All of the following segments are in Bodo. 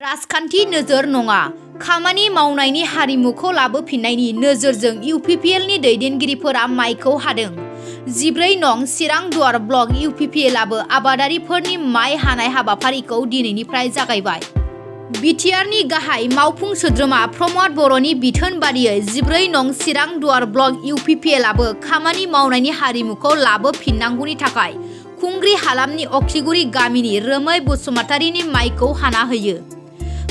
राजखान्थि नोजोर नङा खामानि मावनायनि हारिमुखौ लाबोफिननायनि नोजोरजों इउपिपिएलनि दैदेनगिरिफोरा माइखौ हादों। 14 नं चिरां दुवार ब्लक इउपिपिएलआबो आबादारिफोरनि माइ हानाय हाबाफारिखौ दिनैनिफ्राय जागायबाय। बिटिआरनि गाहाय मावफुं सोद्रोमा प्रमद बर'नि बिथोन बादियै 14 नं चिरां दुवार ब्लक इउपिपिएलआबो खामानि मावनायनि हारिमुखौ लाबोफिननांगौनि थाखाय खुंग्रि हालामनि अखिगुरि गामिनि रोमै बसुमतारीनि माइखौ हाना होयो।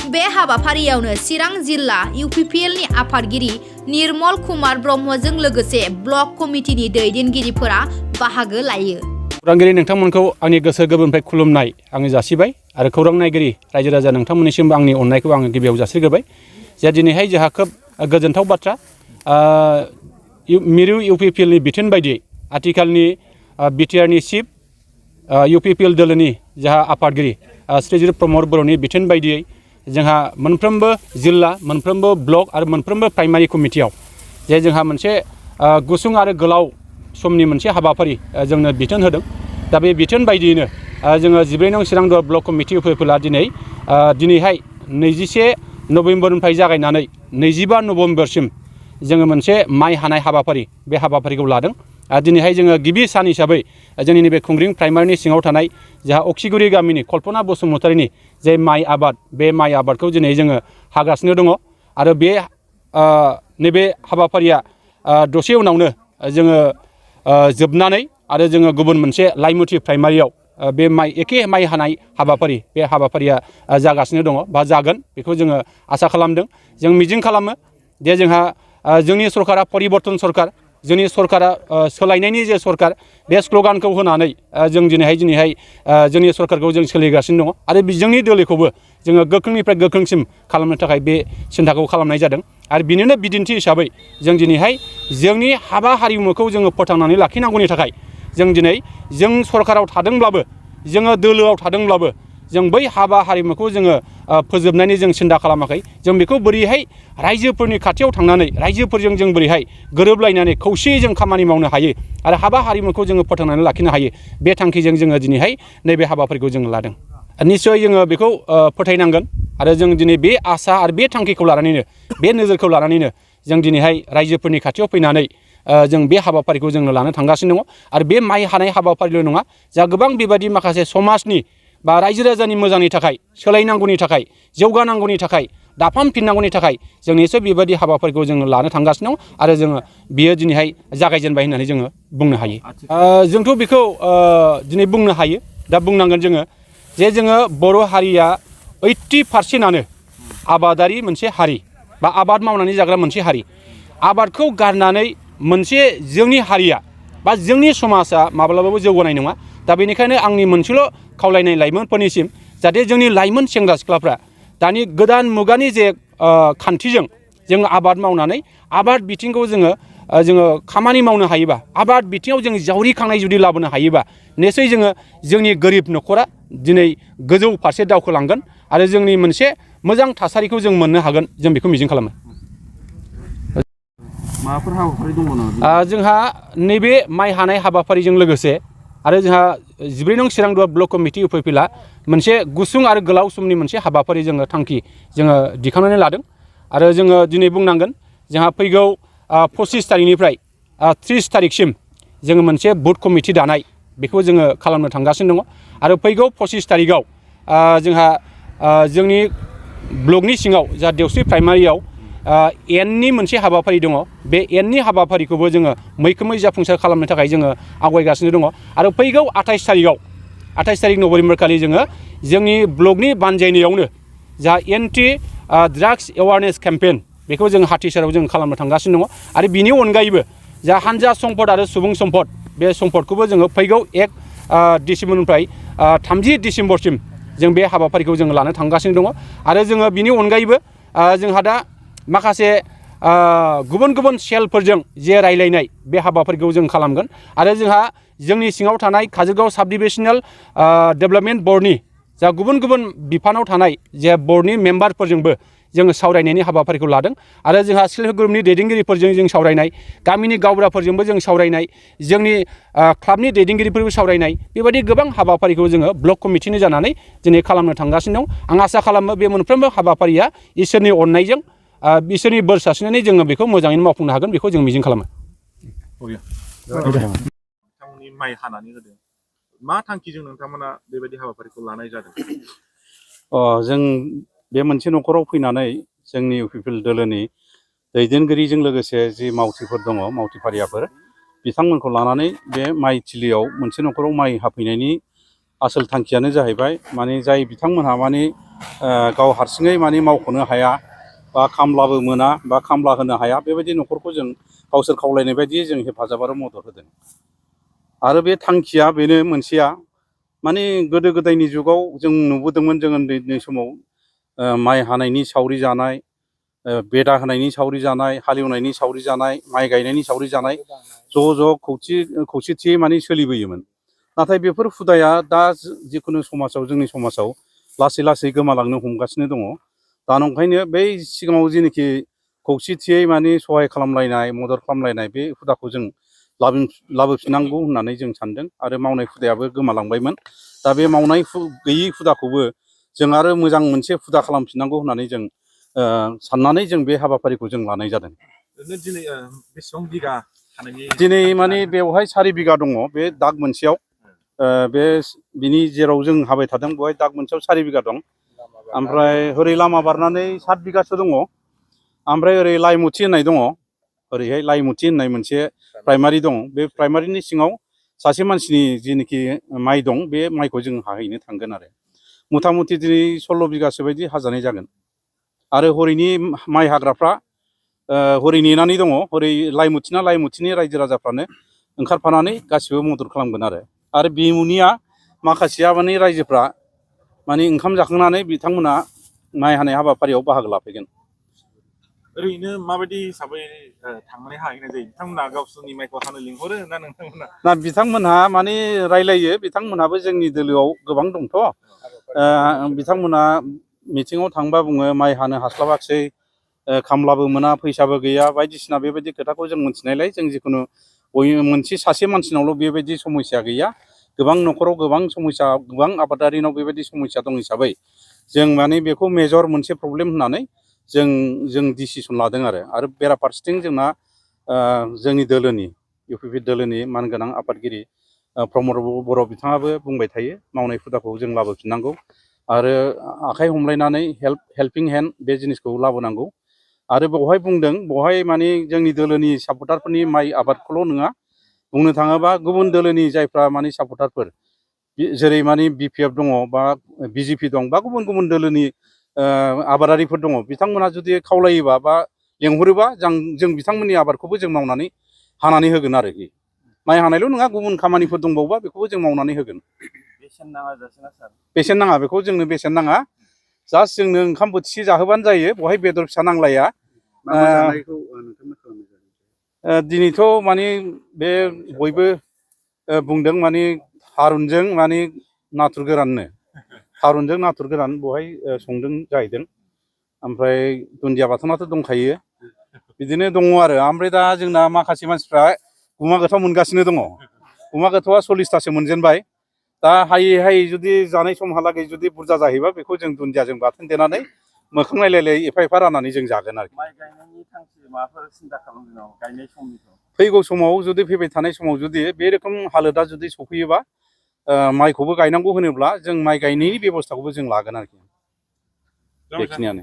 बे हाबाफारियावनो चिरां जिल्ला इउपिपिएलनि आफादगिरि निर्मल कुमार ब्रह्मजों लोगोसे ब्लक कमिटिनि दैदेनगिरिफोरा बाहागो लायो। खौरांगिरि नोंथांमोनखौ आंनि गोसो गोरबोनिफ्राय खुलुमनाय आङो जासिबाय आरो खौरां नायगिरि रायजो राजा नोंथांमोननिसिम आंनि अननायखौ आङो गिबियाव जासिग्रोबाय। जे दिनैहाय जोंहा खोब गोजोनथाव बाथ्रा मिरु इउपिपिएलनि बिथोन बायदियै आथिखालनि बिटिआरनि चिफ इउपिपिएल दोलोनि जोंहा आफादगिरि श्रीजुत प्रमद बर'नि बिथोन बायदियै जोंहा मोनफ्रोमबो जिल्ला मोनफ्रोमबो ब्लक आरो मोनफ्रोमबो प्राइमारि कमिटियाव जे जोंहा मोनसे गुसुं आरो गोलाव समनि मोनसे हाबाफारि जोंनो बिथोन होदों। दा बे बिथोन बायदियैनो जोङो 14 नं चिरां दुवार ब्लक कमिटि इउपिपिएलआ दिनैहाय 21 नभेम्बरनिफ्राय जागायनानै 25 नभेम्बरसिम जोङो मोनसे माइ हानाय हाबाफारि बे हाबाफारिखौ लादों। दिनैहाय जोङो गिबि सान हिसाबै जोंनि नैबे खुंग्रिं प्राइमारिनि सिङाव थानाय जोंहा अखिगुरि गामिनि कल्पना बसुमतारीनि जे माइ आबाद बे माइ आबादखौ दिनै जोङो हागासिनो दङ आरो बे नैबे हाबाफारिया दसे उनावनो जोङो जोबनानै आरो जोङो गुबुन मोनसे लाइमुथि प्राइमारियाव बे एखे माइ हानाय हाबाफारि बे हाबाफारिया जागासिनो दङ बा जागोन बेखौ जोङो आसा खालामदों। जों मिजिं खालामो जे जोंहा जोंनि सरकारा परिबर्तन सरकार जोंनि सरकारा सोलायनायनि जे सरकार बे स्ल'गानखौ होनानै जों दिनैहाय जोंनि सरकारखौ जों सोलिगासिनो दङ आरो जोंनि दोलोखौबो जोङो गोख्रोंनिफ्राय गोख्रोंसिम खालामनो थाखाय बे सिन्थाखौ खालामनाय जादों। आरो बिनिनो बिदिन्थि हिसाबै जों दिनैहाय जोंनि हाबा हारिमुखौ जोङो फोथांनानै लाखिनांगौनि थाखाय जों दिनै जों सरकाराव थादोंब्लाबो जोङो दोलोआव थादोंब्लाबो जों बै हाबा हारिमुखौ जोङो फोजोबनायनि जों सिन्था खालामाखै। जों बेखौ बोरैहाय रायजोफोरनि खाथियाव थांनानै रायजोफोरजों जों बोरैहाय गोरोबलायनानै खौसेयै जों खामानि मावनो हायो आरो हाबा हारिमुखौ जोङो फोथांनानै लाखिनो हायो बे थांखिजों जोङो दिनैहाय नैबे हाबाफारिखौ जोङो लादों। निस्सय जोङो बेखौ फोथायनांगोन आरो जों दिनै बे आसा आरो बे थांखिखौ लानानैनो बे नोजोरखौ लानानैनो जों दिनैहाय रायजोफोरनि खाथियाव फैनानै जों बे हाबाफारिखौ जोङो लानो थांगासिनो दङ। आरो बे माइ हानाय हाबाफारिल' नङा जोंहा गोबां बेबायदि माखासे समाजनि बा रायजो राजानि मोजांनि थाखाय सोलायनांगौनि थाखाय जौगानांगौनि थाखाय दाफामफिननांगौनि थाखाय जों निस्सय बेबायदि हाबाफारिखौ जोङो लानो थांगासिनो दं आरो जोङो बियो दिनैहाय जागायजेनबाय होननानै जोङो बुंनो हायो। जोंथ' बेखौ दिनै बुंनो हायो दा बुंनांगोन जोङो जे जोङो बर' हारिया 80%आनो आबादारि मोनसे हारि बा आबाद मावनानै जाग्रा मोनसे हारि। आबादखौ गारनानै मोनसे जोंनि हारिया बा जोंनि समाजा माब्लाबाबो जौगानाय नङा। दा बेनिखायनो आंनि मोनसेल' खावलायनाय लाइमोनफोरनिसिम जाहाथे जोंनि लाइमोन सेंग्रा सिख्लाफ्रा दानि गोदान मुगानि जे खान्थिजों जों आबाद मावनानै आबाद बिथिंखौ जोङो खामानि मावनो हायोबा आबाद बिथिङाव जों जावरिखांनाय जुदि लाबोनो हायोबा निसय जोंनि गोरिब न'खरा दिनै गोजौ फारसे दावखोलांगोन आरो जोंनि मोनसे मोजां थासारिखौ जों मोननो हागोन जों बेखौ मिजिं खालामो। माबाफोर हाबाफारि दङ नामा? जोंहा नैबे माइ हानाय हाबाफारिजों लोगोसे आरो जोंहा 14 नं चिरां दुवार ब्लक कमिटि इउपिपिएलआ मोनसे गुसुं आरो गोलाव समनि मोनसे हाबाफारि जोङो थांखि जोङो दिखांनानै लादों आरो जोङो दिनै बुंनांगोन जोंहा फैगौ 25 तारिखनिफ्राय 30 तारिखसिम जोङो मोनसे बुथ कमिटि दानाय बेखौ जोङो खालामनो थांगासिनो दङ आरो फैगौ 25 तारिखआव जोंहा जोंनि ब्लकनि सिङाव जा देवस्रि प्राइमारियाव एननि मोनसे हाबाफारि दङ। बे एननि हाबाफारिखौबो जोङो मैखोमै जाफुंसार खालामनो थाखाय जोङो आवगायगासिनो दङ आरो फैगौ 28 तारिख नभेम्बर खालि जोङो जोंनि ब्लकनि बानजायनायावनो जा एन्टि ड्राग्स एवारनेस केम्पेइन बेखौ जों हाथिसाराव जों खालामनो थांगासिनो दङ आरो बिनि अनगायैबो जा हानजा सम्पद आरो सुबुं सम्पद बे सम्पदखौबो जोङो फैगौ 1 डिसेम्बरनिफ्राय 30 डिसेम्बरसिम जों बे हाबाफारिखौ जोङो लानो थांगासिनो दङ आरो जोङो बिनि अनगायैबो जोंहा दा माखासे गुबुन गुबुन सेलफोरजों जे रायलायनाय बे हाबाफारिखौ जों खालामगोन आरो जोंहा जोंनि सिङाव थानाय काजलगाव साब डिभिजनेल डेभेलपमेन्ट बर्डनि जा गुबुन गुबुन बिफानाव थानाय जे बर्डनि मेम्बारफोरजोंबो जोङो सावरायनायनि हाबाफारिखौ लादों आरो जोंहा सेल्फ हेल्प ग्रुपनि दैदेनगिरिफोरजों जों सावरायनाय गामिनि गावबुराफोरजोंबो जों सावरायनाय जोंनि क्लाबनि दैदेनगिरिफोरबो सावरायनाय बेबायदि गोबां हाबाफारिखौ जोङो ब्लक कमिटिनि जानानै दिनै खालामनो थांगासिनो दं आं आसा खालामो बे मोनफ्रोमबो हाबाफारिया इसोरनि अननायजों इसोरनि बोर सारस्रिनानै जोङो बेखौ मोजाङैनो मावफुंनो हागोन बेखौ जों मिजिं खालामो नोंथांमोननि माइ हानानै होदों मा थांखिजों नोंथांमोना बेबायदि हाबाफारिखौ लानाय जादों जों बे मोनसे न'खराव फैनानै जोंनि इउपिपिएल दोलोनि दैदेनगिरिजों लोगोसे जि मावथिफोर दङ मावथिफारियाफोर बिथांमोनखौ लानानै बे माइ थिलियाव मोनसे न'खराव माइ हाफैनायनि आसोल थांखियानो जाहैबाय माने जाय बिथांमोनहा माने गाव हारसिङै माने मावख'नो हाया बा खामलाबो मोना बा खामला होनो हाया बेबायदि न'खरखौ जों गावसोर खावलायनाय बायदियै जों हेफाजाब आरो मदद होदों आरो बे थांखिया बेनो मोनसेया माने गोदो गोदायनि जुगाव जों नुबोदोंमोन जों उन्दै समाव माइ हानायनि सावरि जानाय बेदा होनायनि सावरि जानाय हालेवनायनि सावरि जानाय माइ गायनायनि सावरि जानाय ज' खौसेथियै माने सोलिबोयोमोन नाथाय बेफोर हुदाया दा जिखुनु समाजाव जोंनि समाजाव लासै लासै गोमालांनो हमगासिनो दङ दा ओंखायनो बै सिगाङाव जेनोखि खौसेथियै माने सहाय खालामलायनाय मदद खालामलायनाय बे हुदाखौ जों लाबोफिननांगौ होननानै जों सानदों आरो मावनाय हुदायाबो गोमालांबायमोन दा बे मावनाय गैयि हुदाखौबो जों आरो मोजां मोनसे हुदा खालामफिननांगौ होननानै जों साननानै जों बे हाबाफारिखौ जों लानाय जादों दिनै बेसेबां बिगा हानायनि दिनै माने बेवहाय 4 बिगा दङ बे दाग मोनसेयाव बिनि जेराव जों हाबाय थादों बेवहाय दाग मोनसेयाव 4 बिगा दं ओमफ्राय ओरै लामा बारनानै 7 बिगासो दङ ओमफ्राय ओरै लाइमुथि होननाय दङ ओरैहाय लाइमुथि होननाय मोनसे प्राइमारि दं बे प्राइमारिनि सिङाव सासे मानसिनि जेनोखि माइ दं बे माइखौ जों हाहैनो थांगोन आरो मथा मथि दिनै 16 बिगासो बायदि हाजानाय जागोन आरो हरैनि माइ हाग्राफ्रा हरै नेनानै दङ हरै लाइमुथिनि रायजो राजाफ्रानो ओंखारफानानै गासिबो मदद खालामगोन आरो बिमुनिया माखासेया माने रायजोफ्रा माने ओंखाम जाखांनानै बिथांमोना माइ हानाय हाबाफारियाव बाहागो लाफैगोन ओरैनो माबायदि हिसाबै थांनानै हाहैनाय जायो बिथांमोना गावसोरनि माइखौ हानो लिंहरो ना नोंथांमोना ना बिथांमोनहा माने रायलायो बिथांमोनहाबो जोंनि दोलोआव गोबां दंथ' बिथांमोना मिटिङाव थांबा बुङो माइ हानो हास्लाबाखसै खामलाबो मोना फैसाबो गैया बायदिसिना बेबायदि खोथाखौ जों मिथिनायलाय जों जिखुनु मोनसे सासे मानसिनावल' बेबायदि समस्या गैया गोबां न'खराव गोबां समस्या गोबां आबादारिनाव बेबायदि समस्या दं हिसाबै जों माने बेखौ मेजर मोनसे प्रब्लेम होननानै जों डिसिसन लादों आरो बेराफारसेथिं जोंना जोंनि दोलोनि इउपिपिएल दोलोनि मानगोनां आफादगिरि प्रमद बर' बिथाङाबो बुंबाय थायो मावनाय हुदाखौ जों लाबोफिननांगौ आरो आखाइ हमलायनानै हेल्पिं हेन्ड बे जिनिसखौ लाबोनांगौ आरो बेवहाय बुंदों बेवहाय माने जोंनि दोलोनि सापर्टारफोरनि माइ आबादखौल' नङा बुंनो थाङोबा गुबुन दोलोनि जायफ्रा माने सापर्टारफोर जेरै माने बिपिएफ दङ बा बिजेपि दं बा गुबुन गुबुन दोलोनि आबादारिफोर दङ बिथांमोना जुदि खावलायोबा बा लेंहरोबा जों बिथांमोननि आबादखौबो जों मावनानै हानानै होगोन आरोखि माइ हानायल' नङा गुबुन खामानिफोर दंबावोबा बेखौबो जों मावनानै होगोन बेसेन नाङा बेखौ जोंनो बेसेन नाङा जास्ट जोंनो ओंखाम बोथिसे जाहोबानो जायो बेवहाय बेदर फिसा नांलाया दिनैथ' माने बे बयबो बुंदों माने थारुनजों माने नाथुर गोरान बेवहाय संदों जाहैदों ओमफ्राय दुन्दिया बाथोनाथ' दंखायो बिदिनो दङ आरो ओमफ्राय दा जोंना माखासे मानसिफ्रा गुमा गोथाव मोनगासिनो दङ गुमा गोथावा 40थासो मोनजेनबाय दा हायै जुदि जानाय समहालागै जुदि बुरजा जाहैबा बेखौ जों दुन्दियाजों बाथोन देनानै मोखां नायलाय एफा एफा राननानै जों जागोन आरोखि माइ गायनायनि थांखि माबाफोर सिन्था खालामदों गायनाय समनिखौ फैगौ समाव जुदि फैबाय थानाय समाव जुदि बे रोखोम हालोदा जुदि सफैयोबा माइखौबो गायनांगौ होनोब्ला जों माइ गायनायनि बेब'स्थाखौबो जों लागोन आरोखि बेखिनियानो